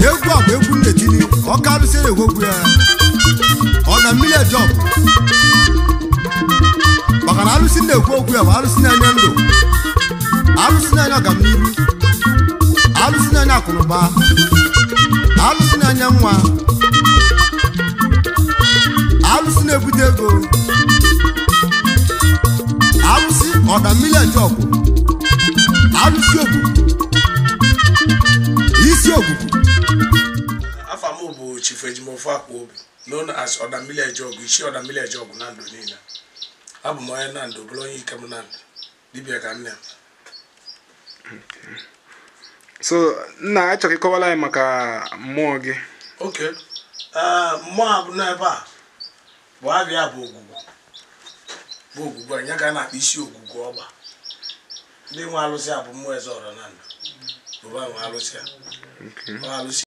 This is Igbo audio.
Egwu a bụ egwu nnetili ọka arụsị na-egwogwu ya ọ na mmiri eje ọgụ, maka na arụsị na-ekwu okwu ya bụ arụsị na-enye ndụ, arụsị na-enye ọganihu, arụsị na-enye akụnụba, arụsị na-enye nwa, arụsị na-ebute ego, arụsị ọda mmiri eje ọgụ, arụsị ogwugwu, isi ogwugwu. Afa m bụ Chief Ejimofo Akwaobi, known as Ọdammili Ejeọgụ, isi Ọdammili Ejeọgụ na ndụ niile. Abụ m onye Nando, bụrụ onye Ikem Nando, dibịa ka nne m. So nna, achọrọ ịkọwara anyị maka mmụọ gị. Oke mmụọ a bụ n'ebe a bụ abịa bụ ogwugwu, bụ ogwugwu anya ka a na-akpọ isi ogwugwu ọgba. Ndị nwe alụsị a bụ mmụọ eze ọra Nando, bụ ba nwe alụsị a. Ọ alụsị.